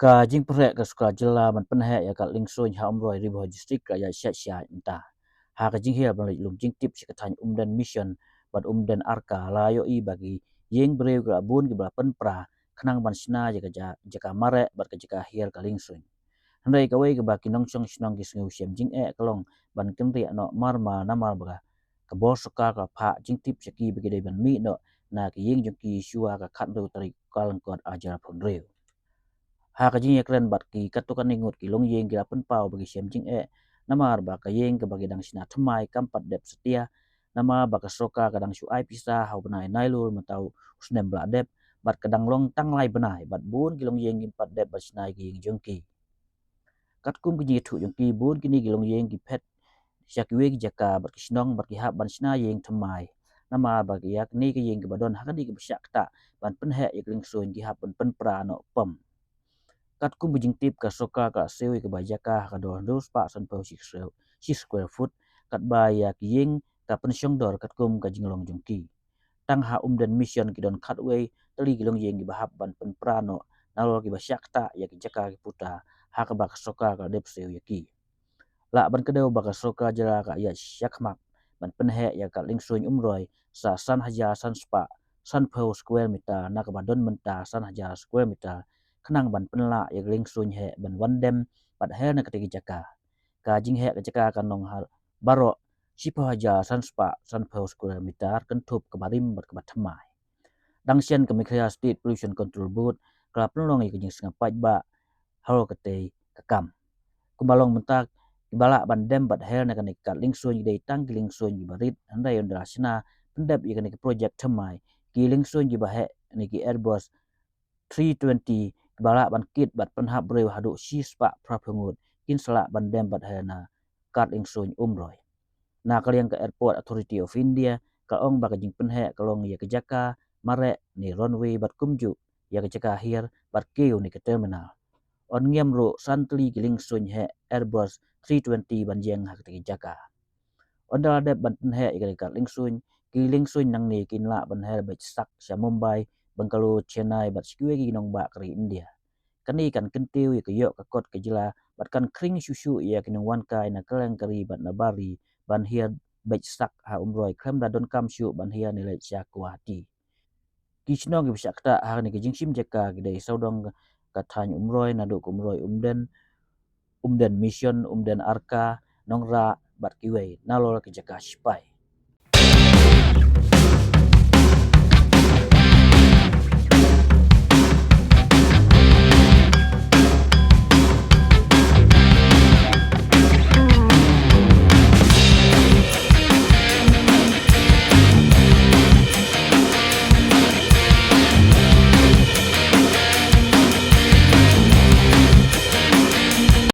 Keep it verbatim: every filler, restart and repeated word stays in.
Ka jingpyrshah ka sorkar jylla ban pynheh ïa ka liengsuiñ ha Umroi Ri Bhoi District ka ïa shah shah mynta. Ha ka jinghiar ban leit lum jingtip sha ka thaiñ Umden Mission bad Umden Arka la ïohi ba ki ïing briew ki la bun kiba la pynpra khnang ban shna ïa ka ja-, jaka mareh bad ka jaka hiar ka liengsuiñ. Hynrei kawei kaba ki nongshong shnong ki sngew shem jingeh ka long ban kynriah noh marmar namar ba ka bor sorkar ka phah jingtip sha ki ba ki dei ban mih noh na ki ïing jong ki shuwa ka khathynriew tarik Kyllalyngkot arhajar arphew hynriew. Ha ka jingïakren bad ki katto katne ngut ki longïing ki la pynpaw ba ki shem jingeh namar ba ka ïing kaba ki dang shna thymmai kam pat dep satia namar ba ka sorkar ka dang shu ai pisa ha u bnai Nailur mynta u snem ba la dep bad ka dang long tang lai bnai bad bun ki longïing kim pat dep ban shna ïa ki ïing jong ki. Katkum ka jingïathuh jong ki, bun kine ki longïing ki phet sha kiwei ki jaka bad ki shnong bad ki hap ban shna ïing thymmai namar ba ki ïa kine ki ïing kiba don ha kane kaba shah ktah ban pynheh ïa ka liengsuiñ ki hap ban pynpra noh pom. Katkum ka jingtip, ka sorkar ka siew ïa kaba jaka ha ka dor hynriew spah sanphew shi square, shi square foot, katba ïa ki ïing ka pynshong dor katkum ka jinglong jong ki. Tang ha Umden Mission ki don khatwei tylli ki longïing kiba hap ban pynpra noh nalor kiba shah ktah ïa ki jaka ki puta ha kaba ka sorkar ka la dep siew ïa ki. Lah ban kdew ba ka sorkar jylla ka ïa shah khmat ban pynheh ïa ka liengsuiñ Umroi sa san hajar san spah sanphew square meter na kaba don mynta san hajar square meter khnang ban pynlah ïa ka liengsuiñ heh ban wan dem bad hiar na kata ki jaka. Ka jingheh ka jaka ka nong ha baroh shiphew hajar san spah sanphew square meter, kynthup kaba rim bad kaba thymmai. Dang shen, ka Meghalaya State Pollution Control Board ka la pynlong ïa ka jingsngap paidbah halor katei ka kam. Kumba long mynta, kiba lah ban dem bad hiar na kane ka liengsuiñ ki dei tang ki liengsuiñ kiba rit, hynrei ynda la shna pyndep ïa kane ka project thymmai, ki liengsuiñ kiba heh ne ki Airbus three twenty kiba lah ban kit bad pynhap briew haduh shi spah phraphew ngut kin sa lah ban dem bad hiar na ka liengsuiñ Umroi. Na ka liang ka Airport Authority of India ka ong ba ka jingpynheh ka long ïa ka jaka mareh ne runway bad kumjuh ïa ka jaka hiar bad kiew ne ka terminal. Yn ngiam ruh san tylli ki liengsuiñ heh Airbus three twenty ban ïeng ha kata ki jaka. Ynda la dep ban pynheh ïa kane ka liengsuiñ, ki liengsuiñ nangne kin lah ban hiar beit sak sha Mumbai, Bangalore, Chennai bad sha kiwei ki nongbah ka ri India. Kane kan kyntiew ïa ka ïoh ka kot ka jylla bad kan khring shuh shuh ïa ki nongwan kai na kylleng ka ri bad na bar ri ban hiar beit sak ha Umroi khlem da donkam shuh ban hiar ne leit sha Guwahati. Ki shnong kiba shah ktah ha kane ka jingshim jaka ki dei sawdong ka thaiñ Umroi, naduh ka Umroi Umden, Umden Mission, Umden Arka, Nongrah bad kiwei, nalor ki jaka shipai.